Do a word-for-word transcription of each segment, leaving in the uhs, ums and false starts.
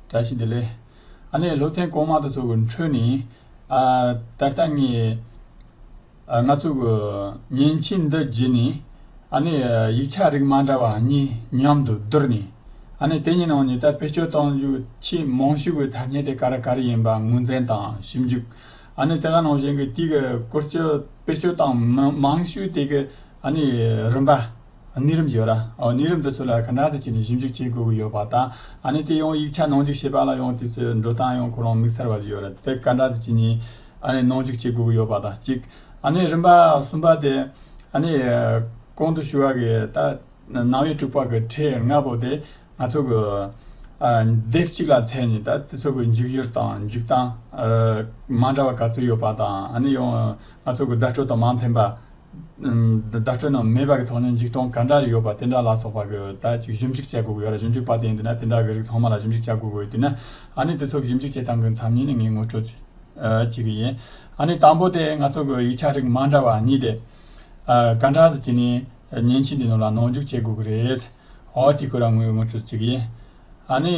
བཀྲ་ཤིས་བདེ་ལེགས། ཨ་ནི་སློབ་ཚན་གོང་མ་དེ་ཚོ་གི་འཕྲོས་ནས། ཨ། ད་ལྟ་ངས། ཨ། ང་ཚོ་གི་མཉེན་ཆས་འདི་བརྒྱུད་ནས། ཨ་ནི་ཡིག་ཆ་རིགས་མ་འདྲ་བ་གཉིས་མཉམ་དུ་བསྡུར་ནས། ཨ་ནི་དེ་གཉིས་ནང་ནས་ད་བེད་སྤྱོད་གཏོང་རྒྱུ་ཆེས་མང་ཤོས་ཀྱི་ཐ་སྙད་དེ་ག་རེ་ག་རེ་ཡིན་པ་ངོས་འཛིན་དང་ཞིབ་འཇུག་ཨ་ནི་དེ་ག་ནང་བཞིན་གྱི་དེའི་གི་བཀོལ་སྤྱོད་བེད་སྤྱོད་དང་མང་ཤོས་དེ་གི་ཨ་ནི་རིམ་པ། གནས་རིམ་ཡོད་ར། ཨོ། གནས་རིམ་འདི་ཚོ་ལ་ག་འདྲ་ཟིག་བྱས་ནས་ཞིབ་འཇུག་བྱེད་དགོས་ཀྱི་ཡོད་པ་དང་། ཨ་ནི་དེ་ཡང་ཡིག་ཆ་ནང་འཇུག་བྱེད་པ་ལ་ཡང་དེ་ཚོའི་འགྲོ་སྟངས་ཡང་ཁོ་རང་དམིགས་བསལ་བ་ཞིག་ཡོད་ར། དེ་ག་འདྲ་ཟིག་བྱས་ནས་ཨ་ནི་ནང་འཇུག་བྱེད་དགོས་ཀྱི་ཡོད་པ་དང་གཅིག་ཨ་ནི་རིམ་པ་གསུམ་པ་དེ། ཨ་ནི་གོང་དུ་ཞུ་བ་གི་ད་རྣམ་དབྱེ་དྲུག་པ་གི་ཁྲིད་ལྔ་པོ་དེ་ང་ཚོ་གི། ཨ། སྡེབ་གཅིག་ལ་ཚད་ནས་ད་དེ་ཚོ་གི་འཇུག་ཡུལ་དང་འཇུག་སྟངས། ཨ། མ་འདྲ་བ་ག་ཚོད་ཡོད་པ་དང་། ཨ་ནི་ཡང་ང་ཚོ་གི་བརྡ་སྤྲོད་དང་མ་མཐུན་པ། ཨམ། བརྡ་སྤྲོད་ནང་མེད་པ་གི་ཐོག་ནས་འཇུག་སྟངས་ག་འདྲ་རེ་ཡོད་པ་དེ་འདྲ་ལ་སོགས་པ་གི་ད་ཅིག་ཞིབ་འཇུག་བྱ་དགོས་ཀྱི་ཡོད་རེད། ཞིབ་འཇུག་པ་ཚོ་ཡིན་དུས་ན་དེ་འདྲ་གི་རིགས་ཚང་མ་ལ་ཞིབ་འཇུག་བྱ་དགོས་ཀྱི་ཡོད་དུས་ན། ཨ་ནི་དེ་ཚོ་གི་ཞིབ་འཇུག་བྱེད་སྟངས་གི་མཚམས་ནས་ནི་ངས་ངོ་སྤྲོད་བྱེད་ཀྱི་ཡིན། ཨ་ནི་དང་པོ་དེ་ང་ཚོ་གི་ཡིག་ཆ་རིགས་མ་འདྲ་བ་གཉིས་དེ། ཨ། ག་འདྲ་ཟིག་བྱས་ནས་མཉེན་ཆས་འདི་ནང་ལ་ནང་འཇུག་བྱེད་དགོས་ཀྱི་རེད། འོ། དེ་ཁོ་རང་ངོས་ངོ་སྤྲོད་བྱེད་ཀྱི་ཡིན། ཨ་ནི།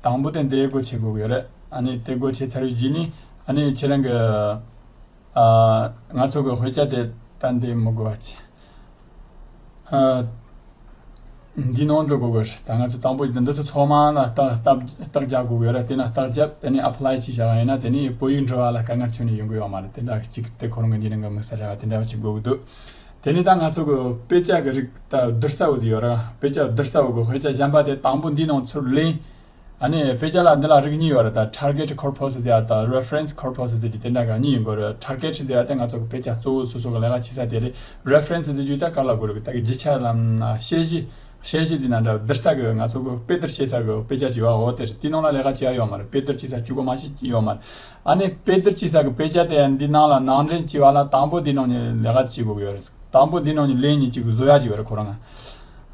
དང་པོ་དེ་འདི་སྒོ་ཕྱེ་དགོས་ཀྱི་ཡོད་རེད། ཨ་ནི་དེ་སྒོ་ཕྱེ་ཚར་བའི་རྗེས་ནས། ཨ་ནི་ཁྱེད་རང་གི། ཨ། ང་ཚོ་གི་དཔེ་ཆ་དེ་ད་འདི་མི་དགོས་པ་བྱས། ཨ། འདི་ནང་འགྲོ་དགོས་ཀྱི་རེད། ད་ང་ཚོ་དང་པོ་འདི་འདི་ཚོ་ཚང་མ་ལ་རྟགས་རྟགས་རྟགས་རྒྱག་དགོས་ཀྱི་ཡོད་རེད། དེ་ན་རྟགས་རྒྱབ། དེ་ནས་ཨེ་པ་ལའི་བྱས་བཞག་ཡིན་ན་དེ་ནས་བོད་ཡིག་འབྲི་བ་ལ་དཀའ་ངལ་ཁྱོན་ནས་ཡོང་གི་ཡོད་མ་རེད། དེ་འདྲ་གཅིག་དེ་ཁོ་རང་གི་འདི་ནང་གི་དམིགས་བསལ་རེ་བ་དེ་འདྲ་བ་ཅིག་དགོས་ཀྱི་འདུག་དེ་ནས་ད་ང་ཚོ་གི་དཔེ་ཆ་གི་རིགས་ད་བསྡུར་ས་བོ་ཟིག་ཡོད་ར། དཔེ་ཆ་བསྡུར་ས་བོ་གི་དཔེ་ཆ་གཞན་པ་དེ་དང་པོ་འདི་ནང་ཚུར་ལེན། ཨ་ནི་དཔེ་ཆ་ལ་འདི་ལ་རིགས་གཉིས་ཡོད་རེད། ད་target corpus ཟེར་ཡ་དང་reference corpus ཟེར་གྱི་དེ་འདྲ་ག་གཉིས་ཡིན་དགོས་རེད། target ཟེར་ཡ་དེ་ང་ཚོ་གི་དཔེ་ཆ་གཙོ་བོ་སོ་སོ་གི་ལས་ཀ་བྱེད་ས་དེ་རེད། reference ཟེར་རྒྱུ་ད་ག་ལ་དགོས་རེད། ད་གི་རྒྱུ་ཆ་ལམ་ན་དཔྱད་གཞི། དཔྱད་གཞི་ཟེར་ན་འདྲ། བསྡུར་ས་གི་ང་ཚོ་གི་དཔེ་བསྡུར་བྱེད་ས་གི་དཔེ་ཆ་བྱེད་པ་འོ་དེ་རེད། དེ་ནང་ལ་ལས་ཀ་བྱེད་ཡ་ཡོད་མ་རེད། དཔེ་བསྡུར་བྱེད་ས་གཅིག་པོ་མ་ཞིག་ཡོད་མ་རེད། ཨ་ནི་དཔེ་བསྡུར་བྱེད་ས་གི་དཔེ་ཆ་དེ་འདི་ནང་ལ་ནང་འདྲེན་བྱེད་པ་ལ་དང་པོ་འདི་ནང་ནས་ལས་ཀ་བྱེད་དགོས་ཀྱི་ཡོད་རེད། དང་པོ་འདི་ནང་ནས་ལེན་ནས་ཅིག་བཟོ་ཡ་ཅིག་ཡོད་རེད་ཁོ་རང་།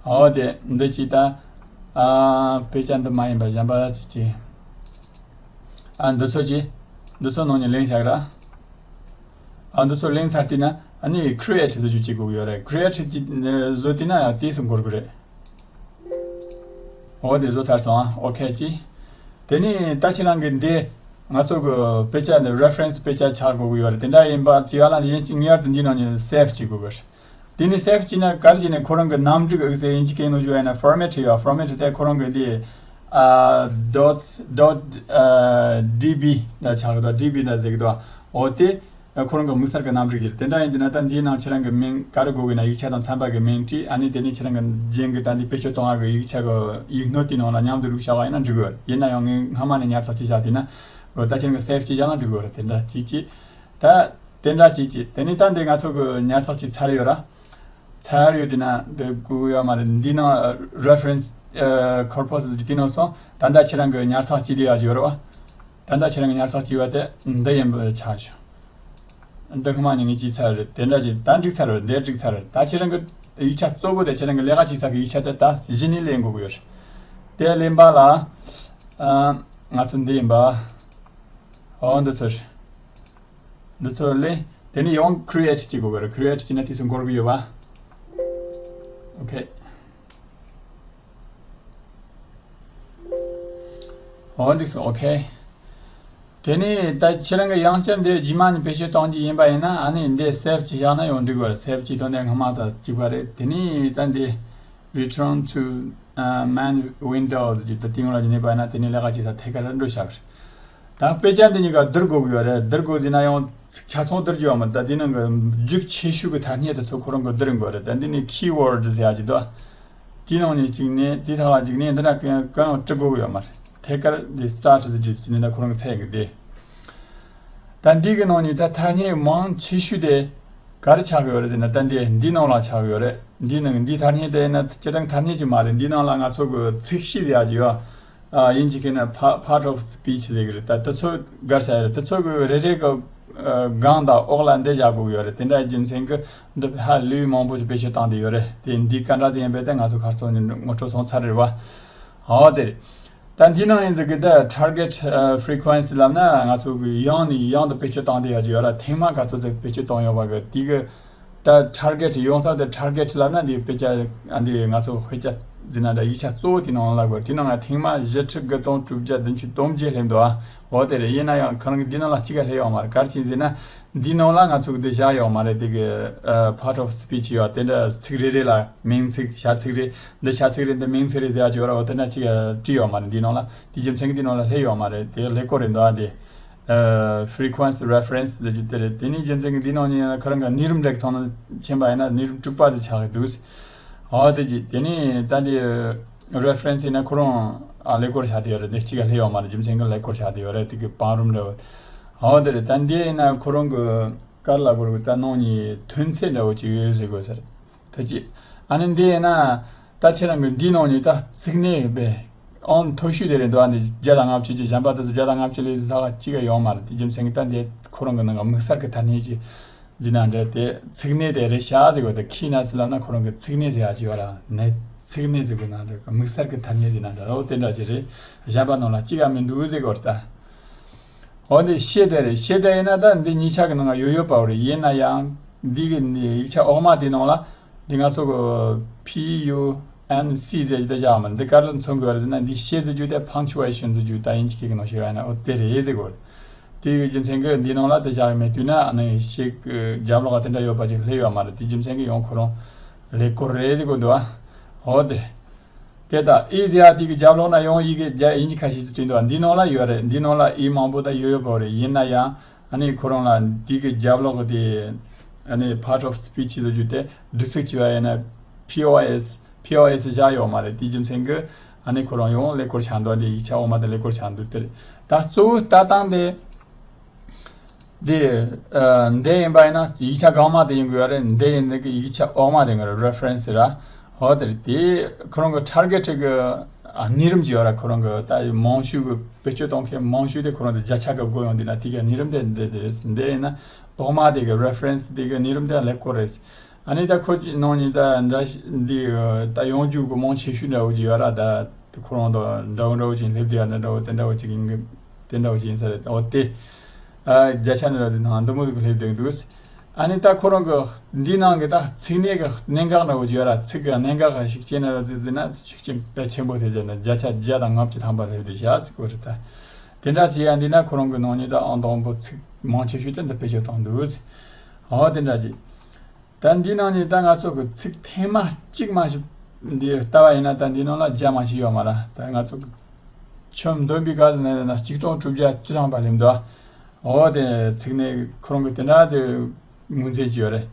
འོ་དེ་འདི་ཅིག་ད། ཨ། དཔེ་ཆ་འདི་མ་ཡིན་པ་གཞན་པ་ཅིག་ཅིག་ཨ། འདི་ཚོ་ཅིག་འདི་ཚོ་ནང་ནས་ལེན་བཞག་ར། ཨ། འདི་ཚོ་ལེན་ཚར་དུས་ན་ཨ་ནི་create ཟེར་རྒྱུ་ཅིག་དགོས་ཀྱི་ཡོད་རེད། create ཅིག་བཟོ་དུས་ན་ཡང་དེ་སུ་འགོར་གི་རེད། འོ་དེ་བཟོ་ཚར་སོང་ཨ། ཨོ་ཁེ་ཅིག་དེ་ནས་ད་ཁྱེད་རང་གི་འདི་ང་ཚོ་གི་དཔེ་ཆ་འདི་reference དཔེ་ཆ་ཆགས་དགོས་ཀྱི་ཡོད་རེད། དེ་འདྲ་ཡིན་པ་ཅིག་ཡ་ལ་ཡིན་གཅིག་ངེས་པར་དུ་འདི་ནང་ནས་save བྱེད་དགོས་ཀྱི་རེད། དེ་ནས་save བྱས་ན་ག་རེ་བྱས་ནས་ཁོ་རང་གི་ནམ་འགྲིག་ཨིག་ཟེར་ཡིན་གཅིག་གི་ནང་བཞུགས་ཡ་ན་format ཡོད། format དེ་ཁོ་རང་གི་འདི། ཨ། dot dot ཨ། db ན་ཆགས་གི་འདུག db ན་ཟེར་གི་འདུག་འོ་དེ། ཁོ་རང་གི་དམིགས་བསལ་གྱི་རྣམ་རིག་ཅིག་རེད། དེ་འདྲ་ཡིན་དུས་ན་ད་འདིའི་ནང་ཁྱེད་རང་གི་མིང་ག་རེ་དགོས་ཀྱི་ན་ཡིག་ཆ་དང་འཚམ་པ་གི་མིང་བྲིས། ཨ་ནི་དེ་ནས་ཁྱེད་རང་གི་རྒྱན་གྱི་ད་འདི་བེད་སྤྱོད་གཏོང་བ་གི་ཡིག་ཆ་གི་ཡིག་སྣོད་དེའི་ནང་ལ་མཉམ་དུ་བླུགས་བཞག་པ་ཡིན་ན་འགྲིག་གི་ཡོད། ཡིན་ན་ཡང་ངས་སྔ་མ་ནས་ཉར་ཚགས་བྱས་བཞག་དུས་ན། འོ་ད་ཁྱེད་རང་གི་save བྱས་བཞག་ན་འགྲིག་གི་ཡོད་རེད། དེ་འདྲ་ཅིག་ཅིག་ད་དེ་འདྲ་ཅིག་ཅིག་དེ་ནས་ད་འདི་ང་ཚོ་གི་ཉར་ཚགས་ཅིག་ཚར་ཡོད་ར། ཚར་ཡོད་དུས་ན་འདི་དགོས་ཡོད་མ་རེད། འདི་ནང་reference corpus ཟེར་རྒྱུ་དེའི་ནང་སོང་། ད་ལྟ་ཁྱེད་རང་གི་ཉར་ཚགས་བྱས་བསྡད་ཡ་ཅིག་ཡོད་རེད་བ། ད་ལྟ་ཁྱེད་རང་གི་ཉར་ཚགས་བྱས་པ་དེ་འདི་ཡིན་པ་ཆགས་བྱུང་། འདི་སྔོན་མ་ནས་ངས་བྱས་ཚར་རེད། དེ་འདྲ་ཅིག་ད་འགྲིག་ཚར་རེད། འདིར་འགྲིག་ཚར་རེད། ད་ཁྱེད་རང་གི་ཡིག་ཆ་གཙོ་བོ་དེ་ཁྱེད་རང་གི་ལས་ཀ་བྱེད་ས་གི་ཡིག་ཆ་དེ་ད་གཞི་ནས་ལེན་དགོས་ཀྱི་ཡོད་རེད། དེ་ལེན་པ་ལ། ཨ། ང་ཚོ་འདི་ཡིན་པ། འོ་འདི་ཚོ་རེད། འདི་ཚོ་ལེན། དེ་ནས་ཡང་create བྱེད་དགོས་ཀྱི་རེད། create བྱས་ན་དུས་སུ་འགོར་གི་ཡོད་པ། ཨོ་ཁེ། འོ་འགྲིག་སོང་། ཨོ་ཁེ། དེ་ནས་ད་ཁྱེད་རང་གི་ཡང་བསྐྱར་འདི་རྗེས་མ་ནས་བེད་སྤྱོད་གཏོང་རྒྱུ་ཡིན་པ་ཡིན་ན། ཨ་ནི་འདི་save བྱས་བཞག་ན་ཡང་འགྲིག་གི་རེད། save བྱས་དོན་དེ་སྔ་མ་དང་གཅིག་པ་རེད། དེ་ནས་ད་འདི་return to ཨ། main window ཟེར་རྒྱུ་དེ་སྟེང་ལ་ཡིན་པ་ན་དེ་ནས་ལས་ཀ་བྱེད་ས་ཐད་ཀར་འགྲོ་བཞག་རེད། ད་དཔེ་ཆ་འདི་གཉིས་ཀ་བསྡུར་དགོས་ཀྱི་ཡོད་རེད། བསྡུར་དགོས་ཟེར་ན་ཡང་ཚིག་ཆ་ཚང་བསྡུར་རྒྱུ་ཡོད་མ་རེད། ད་དེ་ནང་གི་རྒྱུགས་ཆེ་ཤོས་ཀྱི་ཐ་སྙད་དེ་ཚོ་ཁོ་རང་གི་བསྡུར་དགོས་རེད། ད་འདི་ནས་keyword ཟེར་ཡ་ཅིག་འདུག་དེའི་ནང་ནས་གཅིག་ནས་དེའི་ཐག་ལ་གཅིག་ནས་འདི་འདྲ་གང་ཡང་བྲི་དགོས་ཀྱི་ཡོད་མ་རེད། ཐད་ཀར་འདི་start ཟེར་རྒྱུ་ཅིག་ནས་ད་ཁོ་རང་གི་ཚད་ཀྱི་དེ། ད་འདི་གི་ནང་ནས་ད་ཐ་སྙད་མང་ཆེ་ཤོས་དེ་ག་རེ་ཆགས་ཀྱི་ཡོད་རེད་ཟེར་ན། ད་འདི་འདི་ནང་ལ་ཆགས་ཀྱི་ཡོད་རེད། འདི་ནང་འདི་ཐ་སྙད་དེ་ན་སྤྱིར་བཏང་ཐ་སྙད་ཅིག་མ་རེད། འདི་ནང་ལ་ང་ཚོ་གི་ཚིག་གཤིས་ཟེར་ཡ་ཅིག་ཡོད། ཨ། དབྱིན་ཇི་སྐད་ན་part of speech ཟེར་གི་རེད། ད་དེ་ཚོ་བསྒར་བྱ་ཡ་རེད། དེ་ཚོ་གི་རེ་རེ་གི་སྒང་དང་འོག་ལ་འདི་བཞག་དགོས་ཀྱི་ཡོད་རེད། དེ་འདྲ་རྒྱུ་མཚན་གི་འདི་ཧ་ལས་མང་པོ་ཞིག་བེད་སྤྱོད་བཏང་བསྡད་ཡོད་རེད། དེ་འདི་ག་འདྲ་ཟིག་ཡིན་པས་ད་ང་ཚོ་ཁ་སང་ནས་ངོ་སྤྲོད་སོང་ཚར་རེད་བ། འོ་དེ་རེད། ད་འདི་ནང་ཡིན་ཟིག་གི་ད་target ཨ་frequency ལབ་ན་ང་ཚོ་གི་ཡང་ནས་ཡང་དུ་བེད་སྤྱོད་བཏང་བསྡད་ཡ་ཅིག་ཡོད་ར། ཐེངས་མ་ག་ཚོད་ཟིག་བེད་སྤྱོད་བཏང་ཡོད་པ་གི་དེ་གི་ད་target ཡོང་ས་དེ་target ལབ་ན་འདི་དཔེ་ཆ་ཨ་འདི་ང་ཚོ་དཔེ་ཆ་ ཟེར་ན་འདྲ། ཡིག་ཆ་གཙོ་བོ་དེ་ནང་ལ་དགོས། དེ་ནང་ང་ཐེངས་མ་བཞི་ཁྲི་དགུ་སྟོང་དྲུག་བརྒྱ་བདུན་ཅུ་དོན་བརྒྱད་སླེབས་འདུག་ཨ། འོ་དེ་རེད། ཡིན་ན་ཡང་ཁོ་རང་གི་འདི་ནང་ལ་གཅིག་ག་སླེབས་ཡོད་མ་རེད། ག་རེ་བྱས་ཟེར་ན། འདི་ནང་ལ་ང་ཚོ་གི་འདི་བཞག་ཡོད་མ་རེད། དེ་གི་ཨ་part of speech ཡོད། དེ་འདྲ་ཚིག་རེ་རེ་ལ་མིང་ཚིག་བྱ་ཚིག་རེ། འདི་བྱ་ཚིག་རེད། འདི་མིང་ཚིག་རེད་ཟེར་ཡ་ཅིག་ཡོད་ར། འོ་དེ་འདྲ་གཅིག་ཡ་བྲིས་ཡོད་མ་རེད། འདི་ནང་ལ། དེ་རྒྱུ་མཚན་གྱིས་འདི་ནང་ལ་སླེབས་ཡོད་མ་རེད། དེ་ཀླད་ཀོར་རེད་འདུག་ཨ། དེ་ཨ་frequency reference ཟེར་རྒྱུ་དེ་རེད། དེ་ནས་རྒྱུ་མཚན་གྱིས་འདི་ནང་ནས་ཁོ་རང་གི་གནས་རིམ་འདྲ་གི་ཐོག་ནས་ཕྱིན་པ་ཡིན་ན་གནས་རིམ་དྲུག་པ་དེ་ཆགས་ཀྱི་འདུག། འོ་དེ་གྱིས་དེ་ནས་ད་འདི་reference ཡིན་ན་ཁོ་རང་ཨ་ཀླད་ཀོར་ཆགས་བསྡད་ཡོད་རེད། འདི་གཅིག་ག་སླེབས་ཡོད་མ་རེད། རྒྱུ་མཚན་གྱིས་ཀླད་ཀོར་ཆགས་བསྡད་ཡོད་རེད། དེ་གི་བང་རིམ་འདྲ་བོ། འོ་དེ་རེད། ད་འདི་ཡིན་ན་ཁོ་རང་གི་ག་རེ་ལབ་དགོས་རེད། ད་ནང་ནས་ཐོན་ཚད་འདྲ་བོ་ཅིག་ཡོད་ཟེར་དགོས་ས་རེད། ད་ཅི། ཨ་ནི་འདི་ཡིན་ན། ད་ཁྱེད་རང་གི་འདིའི་ནང་ནས་ད་ཚིག་སྣེ་བས། ཨང་མཐོ་ཤོས་དེ་རེད་འདུག་ཨ། འདི་བརྒྱ་དང་ལྔ་བཅུ་གྱི། གཞན་པ་དེ་ཚོ་བརྒྱ་དང་ལྔ་བཅུ་ལས་ལྷག་གཅིག་ཡོད་མ་རེད། དེ་རྒྱུ་མཚན་གྱིས་ད་འདི་ཁོ་རང་གི་ནང་གི་དམིགས་བསལ་གྱི་ཐ་སྙད་ཅིག་འདི་ན་འདྲ། དེ་ཚིག་སྣེ་དེ་རེད་ཤག་ཟེར་དགོས། དེ་ཁི་ན་སི་ལབ་ན་ཁོ་རང་གི་ཚིག་སྣེ་ཟེར་ཡ་ཅིག་ཡོད་ར། ནས་ཚིག་སྣེ་ཟེར་དགོས་ན་འདྲ། དམིགས་བསལ་གྱི་ཐ་སྙད་ཟེར་ན་འདྲ། འོ་དེ་འདྲ་ཅིག་རེད། གཞན་པ་ནང་ལ་གཅིག་ཡང་མི་འདུག་ཟེར་དགོས་རེད་ད། འོ་འདི་ཤད་དེ་རེད། ཤད་དེ་ཡིན་ན་ད་འདི་གཉིས་ཆ་གི་ནང་ཡོད་ཡོད་པ་རེད། ཡིན་ན་ཡང་འདི་གི་ནི་ཡིག་ཆ་འོག་མ་དེ་ནང་ལ་འདི་ང་ཚོ་གི་P U N C ཟེར་རྒྱུ་དེ་བཞག་མ་རེད། འདི་ག་རེ་མཚོན་དགོས་རེད་ཟེར་ན། འདི་ཤད་ཟེར་རྒྱུ་དེ་punctuation ཟེར་རྒྱུ་ད་དབྱིན་ཇི་སྐད་ཀྱི་ནང་བཤད་པ་ཡིན་ན་འོ་དེ་རེད་ཟེར་དགོས་རེད། དེ་གི་རྒྱུ་མཚན་གྱིས་འདི་ནང་ལ་དེ་བཞག་མེད་དུས་ན་ཨ་ནི་ཤད་གི་རྒྱབ་ལོགས་དེ་འདྲ་ཡོད་པ་ཅིག་སླེབས་ཡོད་མ་རེད། དེ་རྒྱུ་མཚན་གྱིས་ཡང་ཁོ་རང་ཀླད་ཀོར་རེད་ཟེར་དགོས་འདུག་ཨ། འོ་དེ་རེད། དེ་ལྟར་ཨི་ཟེར་ཡ་དེ་གི་རྒྱབ་ལོགས་ན་ཡང་ཡི་གེ་རྒྱ་དབྱིན་ཇི་ཁ་ཤས་ཅིག་བྲིས་འདུག། འདི་ནང་ལ་ཡོད་རེད། འདི་ནང་ལ་ཨི་མང་པོ་ད་ཡོད་ཡོད་པ་རེད། ཡིན་ན་ཡང་ཨ་ནི་ཁོ་རང་ལ་འདི་གི་རྒྱབ་ལོགས་གི་དེ་ཨ་ནི་part of speech ཟེར་རྒྱུ་དེ་བསྡུས་ཚིག་བྱས་པ་ཡིན་ན་P O S P O S བཞག་ཡོད་མ་རེད། དེ་རྒྱུ་མཚན་གྱིས་ཨ་ནི་ཁོ་རང་ཡང་ཀླད་ཀོར་ཆགས་འདུག། དེ་ཡིག་ཆ་འོག་མ་དེ་ཀླད་ཀོར་ཆགས་འདུག། དེ་རེད། ད་གཙོ་བོ་ལྟ་སྟངས་དེ། འདི། ཨ། འདི་ཡིན་པ་ཡིན་ན་ཡིག་ཆ་སྒང་མ་དེ་ཡིན་དགོས་ཡ་རེད། འདི་ཡིན་ནི་གི་ཡིག་ཆ་འོག་མ་དེ་ཡིན་དགོས་རེད། རེ་ཕ་རེན་སི་ར། འོ་དེ་རེད། དེ་ཁོ་རང་གི་ཊར་གེ་ཊི་གི་ཨ་གནས་རིམ་ཅིག་ཡོད་ར། ཁོ་རང་གི་ད་མང་ཤོས་གི་བེད་སྤྱོད་གཏོང་མཁན་མང་ཤོས་དེ་ཁོ་རང་དེ་བརྒྱ་ཆ་གི་བགོས་ཡོང་དུས་ན་དེ་གི་གནས་རིམ་དེ་འདི་དེ་རེད། འདི་ཡིན་ན་འོག་མ་དེ་གི་རེ་ཕ་རེན་སི་དེ་གི་གནས་རིམ་དེ་ཀླད་ཀོར་རེད། ཨ་ནི་ད་ཁོ་ནང་ནས་ད་འདྲ་ཞིག་འདི་ད་ཡོང་རྒྱུ་གི་མང་ཆེ་ཤོས་འདྲ་བོ་ཅིག་ཡོད་ར། ད་ཁོ་རང་དང་འདྲ་བོ་འདྲ་བོ་ཅིག་སླེབས་བསྡད་ཡ་འདྲ་བོ་དེ་འདྲ་བོ་ཅིག་ཡིན་གི། དེ་འདྲ་བོ་ཅིག་ཡིན་ས་རེད། འོ་དེ། ཨ། བརྒྱ་ཆ་འདྲ་བོ་ཅིག་ནང་འདི་མོ་ཟིག་སླེབས་བསྡད་འདུག། ཨ་ནི་ད་ཁོ་རང་གི་འདི་ནང་གི་ད་ཚིག་སྣེ་གི་གནད་འགག་འདྲ་བོ་ཅིག་ཡོད་ར། ཚིག་གི་གནད་འགག་ག་ཞིག་ཅེ་ན་ར་ཅིག་ཟེར་ན་ཤུགས་རྐྱེན་དཔེ་ཆེན་པོ་ཐེབས་བྱས་ན་བརྒྱ་ཆ་བརྒྱ་དང་ལྔ་བཅུ་ཐམ་པ་སླེབས་བསྡད་བཞག་ཟེར་གོ་རེད་ད། དེ་འདྲ་བྱས་ཡ་འདི་ན་ཁོ་རང་གི་ནང་ནས་ད་ཨང་དང་པོ་ཚིག་མང་ཆེ་ཤོས་དེ་འདི་བེད་སྤྱོད་བཏང་འདུག་ཟེར། འོ་དེ་འདྲ་ཅིག། ད་འདི་ནང་ནས་ད་ང་ཚོ་གི་ཚིག་ཐེངས་མ་གཅིག་མ་ཞིག་འདི་ལྟ་བ་ཡིན་ན་ད་འདི་ནང་ལ་བརྒྱ་མ་ཞིག་ཡོད་མ་ར། ད་ང་ཚོ་གི་ཆོམ་འདོན་པའི་སྐབས་སུ་ནས་ན་གཅིག་སྟོང་དྲུག་བརྒྱ་བཅུ་ཐམ་པ་སླེབས་འདུག། འོ་དེ་ཚིག་སྣེ་ཁོ་རང་གི་དེ་འདྲ་ཚོ་ངོས་འཛིན་གྱི་ཡོད་རེད།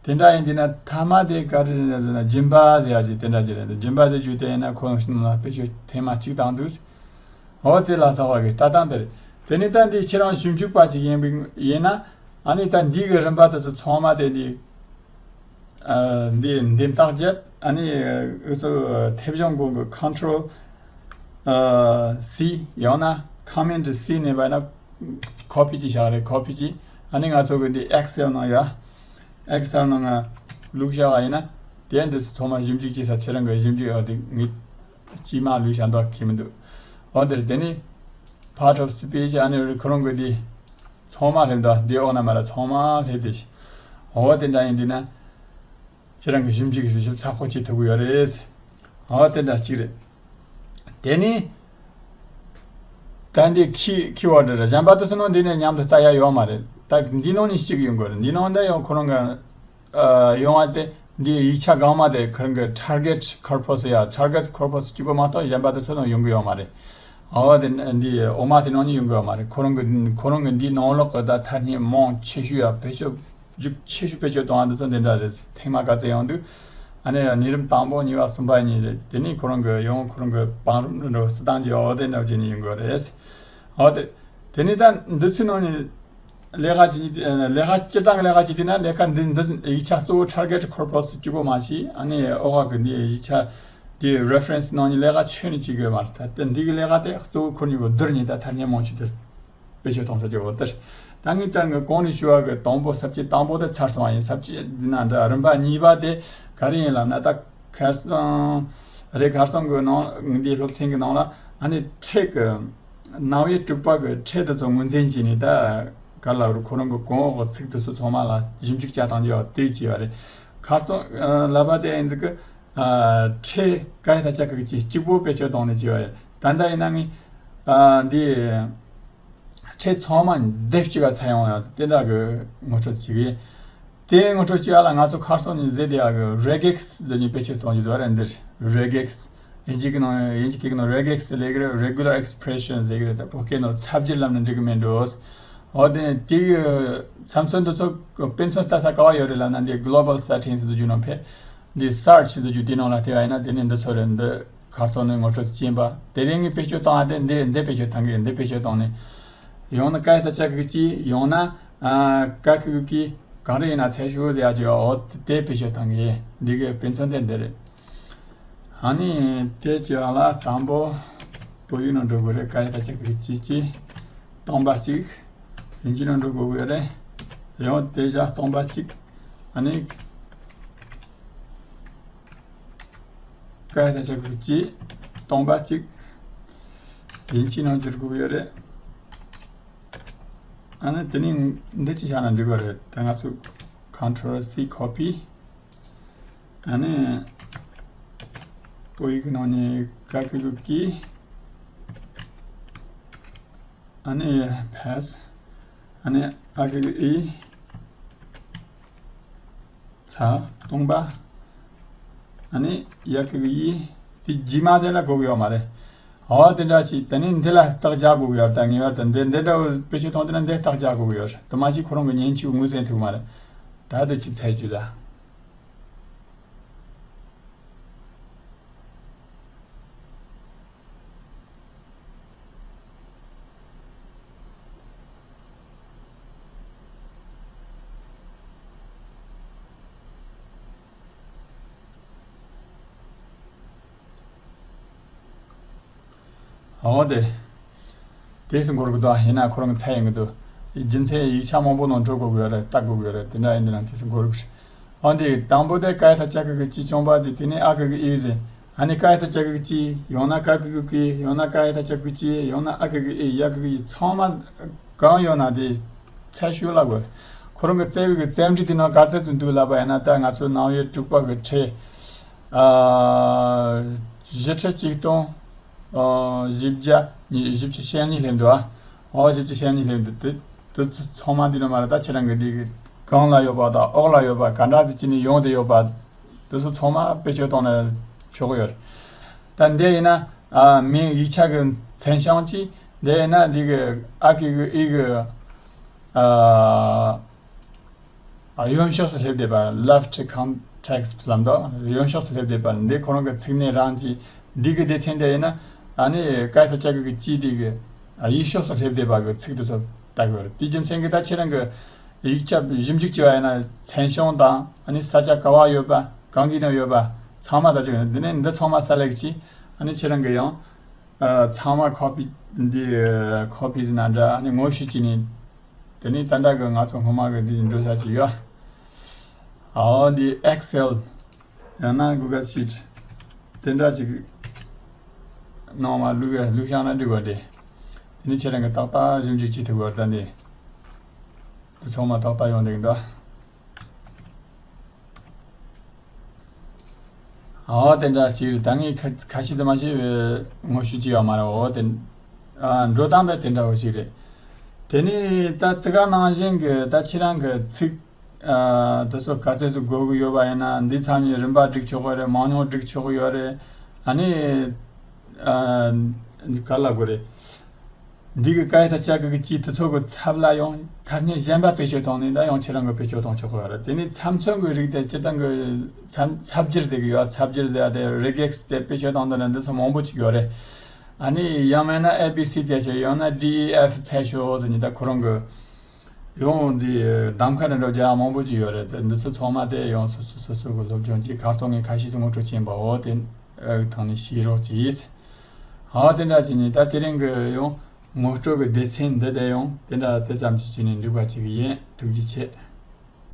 དེ་འདྲ་ཡིན་དུས་ན་ཐ་མ་དེ་ག་རེ་རེད་ཟེར་ན་སྦྱིན་པ་ཟེར་ཡ་ཅིག་དེ་འདྲ་ཅིག་རེད། སྦྱིན་པ་ཟེར་རྒྱུ་དེ་ཡིན་ན་ཁོ་རང་ནང་ལ་བེད་སྤྱོད་ཐེངས་མ་གཅིག་བཏང་འདུག། འོ་དེ་ལ་སོགས་པ་གི་ལྟ་སྟངས་དེ་རེད། དེ་ནས་ད་འདི་ཁྱེད་རང་ཞིབ་འཇུག་པ་ཅིག་ཡིན་པའི་ཡིན་ན། ཨ་ནི་ད་འདི་གི་རིམ་པ་དེ་ཚོ་ཚང་མ་དེ་འདི། ཨ། འདི་འདེམས་ཐག་བཅད། ཨ་ནི་འུ་ཚོ་མཐེབ་གཞོང་གོང་གི་Control ཨ་C ཡང་ན་Command C ནས་བ་ན་ཁོ་པི་ཅིག་བཞག་རེད། ཁོ་པི་ཅིག། ཨ་ནི་ང་ཚོ་གི་འདི་Excel ནང་ཡ། Excel ནང་ང་བླུགས་བཞག་པ་ཡིན་ན། དེ་འདི་ཚོ་ཚང་མ་ཞིབ་འཇུག་བྱེད་ས་ཁྱེད་རང་གི་ཞིབ་འཇུག་ཡག་དེ་ངས་ཅིས་མ་ལུས་བྱ་འདོགས་ཁེལ་མི་འདུག། འོ་འདིར་དེ་ནི་Part of Speech ཨ་ནི་ཁོ་རང་གི་འདི་ཚང་མ་སླེབས་འདུག། འདི་འོག་ན་མ་ར་ཚང་མ་སླེབས་དེ་ཤི། འོ་དེ་འདྲ་ཡིན་དུས་ན་ཁྱེད་རང་གི་ཞིབ་འཇུག་གི་ཞིབ་ཚགས་པོ་བྱེད་ཐུབ་ཀྱི་ཡོད་རེད། འོ་དེ་འདྲ་གཅིག་རེད། དེ་ནི་ད་འདི་ཁི་ཁི་ཝར་ཌི་རེད། གཞན་པ་དེ་ཚོ་ནང་འདི་ནས་མཉམ་དུ་ལྟ་ཡ་ཡོད་མ་རེད། ད་འདི་ནང་ནས་གཅིག་ཡོང་དགོས་རེད། འདི་ནང་ད་ཡང་ཁོ་རང་གི་ཨ། ཡོང་བ་དེ་འདི་ཡིག་ཆ་སྒང་མ་དེ་ཁོ་རང་གི་target corpus ཡ། target corpus གཅིག་པོ་མ་གཏོགས་གཞན་པ་དེ་ཚོ་ནང་ཡོང་གི་ཡོད་མ་རེད། འོ་དེ་འདི་འོག་མ་དེ་ནང་ནས་ཡོང་གི་ཡོད་མ་རེད། ཁོ་རང་གི་ཁོ་རང་གི་འདིའི་ནང་ལོགས་གི་ད་ཐ་སྙད་མང་ཆེ་ཤོས་ཡ་བེད་སྤྱོད་རྒྱུག་ཆེ་ཤོས་བེད་སྤྱོད་གཏོང་བ་འདི་ཚོ་འདི་འདྲ་རེད། ཐེངས་མ་ག་ཚད་ཡོང་དུས་ཨ་ནི་གནས་རིམ་དང་པོ་གཉིས་པ་གསུམ་པ་གཉིས་རེད། དེ་ནས་ཁོ་རང་གི་ཡང་ཁོ་རང་གི་བང་རིམ་འགྲོ་སྲིད་སྟངས་ཀྱི་འོ་དེ་འདྲ་བྱས་ནས་ཡོང་གི་རེད། འོ་དེ་དེ་ནས་ད་འདི་ཚོའི་ནང་ནས། ལས་ཀ་ཅི། ལས་ཀ་སྤྱིར་བཏང་གི་ལས་ཀ་ཅི་དེ་ན་ལས་ཀ་འདི་འདི་ཡིག་ཆ་གཙོ་བོ་target corpus གཅིག་པོ་མ་ཤེས། ཨ་ནི་ཨོ་ཧ་གི་འདི་ཡིག་ཆ་འདི་reference ནང་ནས་ལས་ཀ་ཆོད་ནས་བྱེད་དགོས་མ་རེད། ད་ལྟ་འདི་གི་ལས་ཀ་དེ་གཙོ་བོ་ཁོ་གཉིས་པོ་བསྡུར་ནས་ད་ཐ་སྙད་མང་ཤོས་དེ་བེད་སྤྱོད་གཏོང་ས་ཀྱི་འོ་དེར། ད་ངས་ད་ངས་གོང་ནས་ཞུ་བ་གི་དང་པོ་ས་བཅད་དང་པོ་དེ་ཚར་སོང་བ་ཡིན། ས་བཅད་འདི་ན་འདྲ་རིམ་པ་གཉིས་པ་དེ་ག་རེ་ཡིན་ལབ་ན་ད། ཁ་སང་རེད། ཁ་སང་གི་ནང་འདིའི་སློབ་ཚན་གི་ནང་ལ་ཨ་ནི་ཕྲད་གི་རྣ་བའི་དྲུག་པ་གི་ཕྲད་དེ་ཚོ་ངོས་འཛིན་བྱས་ནས་ད་ག་ལ་རུ་ཁོ་རང་གི་གོང་འོག་གི་ཚིག་དེ་ཚོ་ཚང་མ་ལ་ཞིབ་འཇུག་བྱ་སྟངས་ཀྱི་དེ་བྱས་པ་རེད། ཁ་སང་ལབ་པ་དེ་ཡིན་ཟིག་གི་ ཨ་ཁྲལ་བཀག་ཡས་དང་བཅའ་ཁྲིམས་ཀྱི་གཅིག་པོ་བེད་སྤྱོད་གཏོང་ནས་བྱས་པ་ཡིན། ད་ལྟ་ཡིན་ན་ངས་ཨ་འདི་ཁྲལ་ཚང་མ་འདི་གཅིག་ག་ཚད་ཡོང་ཡ་དེ་འདྲ་གི་ངོ་སྤྲོད་ཅིག་ཡིན། དེ་ངོ་སྤྲོད་ཅིག་ཡ་ལ་ང་ཚོ་ཁ་སང་ནས་བཟོས་བསྡད་ཡ་གི་regex་ཟེར་ནས་བེད་སྤྱོད་གཏོང་རྒྱུ་དེ་རེད། འདིར་regex། དབྱིན་ཇི་གི་ནང་དབྱིན་ཇི་སྐད་ཀྱི་ནང་regex ཟེར་ལབ་ཀྱི་རེད། Regular expression ཟེར་གྱི་རེད། ད་བོད་སྐད་ནང་ཚབ་སྦྱོར་ལབ་ན་འགྲིག་གི་མེད་འགྲོ། འོ་དེ་ནས་དེ་གི་ཚབ་མཚོན་འདི་ཚོ་དཔེ་མཚོན་ལྟ་ས་ག་བ་ཡོད་རེད་ལབ་ན་འདི་global settings ཟེར་རྒྱུ་ནང་ཕེབས། འདི་search ཟེར་རྒྱུ་དེ་ནང་ལ་བལྟས་པ་ཡིན་ན་དེ་ནས་འདི་ཚོ་རེད། འདི་ཁ་སང་ནས་ངོ་སྤྲོད་བྱས་པ་དེ་རིང་ངས་བེད་སྤྱོད་བཏང་བ་དེ་འདི་འདི་བེད་སྤྱོད་བཏང་གི། འདི་བེད་སྤྱོད་བཏང་ནས་ཡང་ན་བཀག་ཡས་དང་བཅའ་ཁྲིམས་གཅིག་ཡང་ན་ཨ་བཀག་ཡས་གཅིག་གང་རེད་ཡིན་ན་ཚད་ཤོས་ཟེར་ཡ་ཅིག་འོ་དེ་བེད་སྤྱོད་བཏང་གི། འདི་གི་དཔེ་མཚོན་དེ་འདི་རེད། ཨ་ནི་དེ་ཅི་ཡ་ལ་དང་པོ་བོད་ཡིག་ནང་འགྲོ་དགོས་རེད། བཀག་ཡས་དང་བཅའ་ཁྲིམས་གཅིག་གཅིག་སྟོང་པ་གཅིག་དབྱིན་ཇི་ནང་འགྲོ་དགོས་ཀྱི་རེད། ཡང་དེ་བཞག་སྟོང་པ་གཅིག་ཨ་ནི་བཀག་ཡས་དང་བཅའ་ཁྲིམས་གཅིག་སྟོང་པ་གཅིག་དབྱིན་ཇི་ནང་འགྱུར་དགོས་ཀྱི་རེད། ཨ་ནི་དེ་ནི་འདི་ཅི་བཞག་ན་འགྲིག་གི་རེད། ད་ང་ཚོ་Control C copy ཨ་ནི་བོད་ཡིག་གི་ནང་ནས་བཀག་ཡས་གཅིག་ཨ་ནི་paste ཨ་ནི་ཨ་གཅིག་གཅིག་ཚ་སྟོང་པ། ཨ་ནི་ཡ་གཅིག་གཅིག་དེ་རྗེས་མ་དེ་ལ་དགོས་ཀྱི་ཡོད་མ་རེད། འོ་དེ་འདྲ་ཅིག་དེ་ནི་འདི་ལ་རྟགས་རྒྱག་དགོས་ཀྱི་ཡོད་རེད། ད་ངེས་པར་དུ་འདི་འདི་འདྲ་བོ་བེད་སྤྱོད་གཏོང་དུས་ན་འདི་རྟགས་རྒྱག་དགོས་ཀྱི་ཡོད་རེད། དེ་མ་གཅིག་ཁོ་རང་གི་མཉེན་ཆས་ངོས་ཟིན་ཐུབ་མ་རེད། ད་འདི་ཅིག་ཚད་རྒྱུ་ད། འོ་དེ། དེ་སུ་འགོར་གི་འདུག་ཡིན་ན་ཁོ་རང་གི་ཚད་ཡིན་གི་འདུག་རྒྱུ་མཚན་ཡིག་ཆ་མང་པོ་ནང་འགྲོ་དགོས་ཀྱི་ཡོད་རེད། ལྟ་དགོས་ཀྱི་ཡོད་རེད། དེ་འདྲ་ཡིན་དུས་ན་དེ་སུ་འགོར་གི་རེད། འོ་འདི་དང་པོ་དེ་བཀག་ཡས་དང་བཅའ་ཁྲིམས་གཅིག་སྟོང་པ་དེ། དེ་ནས་ཨ་གཅིག་གཅིག་ཨི་ཟེར། ཨ་ནི་བཀག་ཡས་དང་བཅའ་ཁྲིམས་གཅིག་ཡང་ན་བཀག་ཡས་གཅིག་གཅིག་ཡང་ན་བཀག་ཡས་དང་བཅའ་ཁྲིམས་གཅིག་ཡང་ན་ཨ་གཅིག་གཅིག་ཨི་ཡ་གཅིག་གཅིག་ཚང་མ་གང་ཡོད་ན་དེ་ཚད་ཤོས་ལ་དགོས། ཁོ་རང་གི་རྩ་བའི་གི་རྩོམ་སྒྲིག་དེ་ནང་ག་ཚད་ཙམ་འདུག་ལབ་པ་ཡིན་ན། ད་ང་ཚོ་ནང་པའི་དྲུག་པ་གི་ཁྲིད་ཨ་བཞི་ཁྲི་གཅིག་སྟོང་ཨ་བཞི་བརྒྱ་ཉི་བཞི་བཅུ་ཞེ་གཉིས་སླེབས་འདུག་ཨ་འོ་བཞི་བཅུ་ཞེ་གཉིས་སླེབས་འདུག་དེ་དེ་ཚོ་ཚང་མ་འདི་ནང་མ་རེད། ད་ཁྱེད་རང་གི་འདི་གི་སྒང་ལ་ཡོད་པ་དང་འོག་ལ་ཡོད་པ་ག་འདྲ་ཟིག་བྱས་ནས་ཡོང་བསྡད་ཡོད་པ་དེ་ཚོ་ཚང་མ་བེད་སྤྱོད་གཏོང་ན་ཆོག་གི་ཡོད་རེད། ད་འདི་ཡིན་ན་ཨ་མིང་ཡིག་ཆ་གི་མཚན་བྱང་གཅིག་འདི་ཡིན་ན་འདི་གི་ཨ་གི་གི་ཨི་གི་ཨ་ཨ་གཡོན་ཕྱོགས་སུ་སླེབས་བསྡད་པ། Left context ལབ་འདུག་གཡོན་ཕྱོགས་སུ་སླེབས་བསྡད་པ་འདི་ཁོ་རང་གི་ཚིག་སྣེ་རང་གི་འདི་གི་སྡེ་ཚན་དེ་ཡིན་ན་ཨ་ནི་བཀག་ཡས་དང་བཅའ་ཁྲིམས་གཅིག་དེ་གི་ཨ་གཡས་ཕྱོགས་སུ་སླེབས་བསྡད་པ་གི་ཚིག་དེ་ཚོ་ལྟ་གི་ཡོད་རེད། དེའི་རྒྱུ་མཚན་གྱིས་ད་ཁྱེད་རང་གི་ཡིག་ཆ་ཞིབ་འཇུག་བྱས་པ་ཡིན་ན་མཚན་བྱང་དང་ཨ་ནི་ས་ཆ་ག་བ་ཡོད་པ་གང་གི་ནང་ཡོད་པ་ཚང་མ་ལྟ་ཆོག་གི་ཡོད། འདི་ནས་འདི་ཚང་མ་select བྱས་ཨ་ནི་ཁྱེད་རང་གི་ཡང་ཨ་ཚང་མ་copy འདི་copy ཟེར་ན་འདྲ་ཨ་ནི་ངོ་བཤུས་བྱས་ནས། དེ་ནས་ད་ལྟ་གི་ང་ཚོ་སྔོན་མ་གི་འདི་འགྲོ་ས་ཅིག་ཡོད། ཨའོ་འདི་Excel ཡང་ན་Google Sheet དེ་འདྲ་ཅིག་ནང་མ་བླུགས་བླུགས་བཞག་ན་འགྲིག་གོ་དེ། དེ་ནས་ཁྱེད་རང་གི་ཏག་ཏག་ཞིབ་འཇུག་བྱེད་ཐུབ་གོ་ད་འདི། འདི་ཚང་མ་ཏག་ཏག་ཡོང་བསྡད་ཀྱི་འདུག་ཨོ་དེ་འདྲ་ཅིག་རེད། ད་ངས་ཁ་ཁ་ཤས་ཙམ་མ་ཤེས་པའི་ངོ་ཤུས་ཅིག་ཡོད་མ་རེད། འོ་དེ་ཨ་འགྲོ་སྟངས་ད་དེ་འདྲ་བོ་ཅིག་རེད། དེ་ནས་ད་དེ་ག་ནང་བཞིན་གྱི་ད་ཁྱེད་རང་གི་ཚིག་ཨ་དེ་ཚོ་ག་ཚོད་ཚོད་དགོས་ཀྱི་ཡོད་པ་ཡིན་ན་འདི་ཚང་མའི་རིན་པ་སྒྲིག་ཆོག་གི་རེད། མང་ཉུང་སྒྲིག་ཆོག་གི་ཡོད་རེད། ཨ་ནི་ཨ་ག་ལ་དགོས་རེད། འདི་གི་བཀའ་ཡིག་དང་བཅའ་ཁྲིམས་ཀྱི་དེ་ཚོ་གི་ཚབ་ལ་ཡང་ཐ་སྙད་གཞན་པ་བེད་སྤྱོད་བཏང་ནས་ད་ཡང་ཁྱེད་རང་གི་བེད་སྤྱོད་བཏང་ཆོག་གི་ཡོད་རེད། དེ་ནས་ཚབ་མཚོན་གྱི་རིགས་དེ་སྤྱིར་བཏང་གི་ཚབ་ཚབ་སྦྱོར་ཟེར་གི་ཡོད། ཚབ་སྦྱོར་ཟེར་ཡ་དེ་regex དེ་བེད་སྤྱོད་བཏང་འདི་ན་འདི་ཚོ་མང་པོ་ཅིག་ཡོད་རེད། ཨ་ནི་ཡང་མིན་ན་A B C བྱས་ཤོག་ཡང་ན D E F བྱས་ཤོག་ཟེར་ནས་ད་ཁོ་རང་གི་ཡང་འདི་གདམ་ཀ་འདྲ་འདྲ་རྒྱག་མང་པོ་ཅིག་ཡོད་རེད། དེ་འདི་ཚོ་ཚང་མ་དེ་ཡང་སོ་སོ་སོ་སོ་གི་སློབ་སྦྱོང་གི་ཁ་རྩང་ངས་ཁ་ཤས་ཤིག་ངོ་སྤྲོད་བྱས་པའོ། དེ་ཐང་ནས་ཤེས་རོགས་གྱིས། ཨ་དེ་འདྲ་བྱས་ནས་ད་དེ་རིང་གི་ཡང་ངོ་སྤྲོད་ཀྱི་སྡེ་ཚན་འདི་དེ་ཡང་དེ་འདྲ་དེ་ཙམ་གྱིས་བྱས་ནས་འགྲིག་པ་ཅིག་ཡིན། ཐུགས་རྗེ་ཆེ།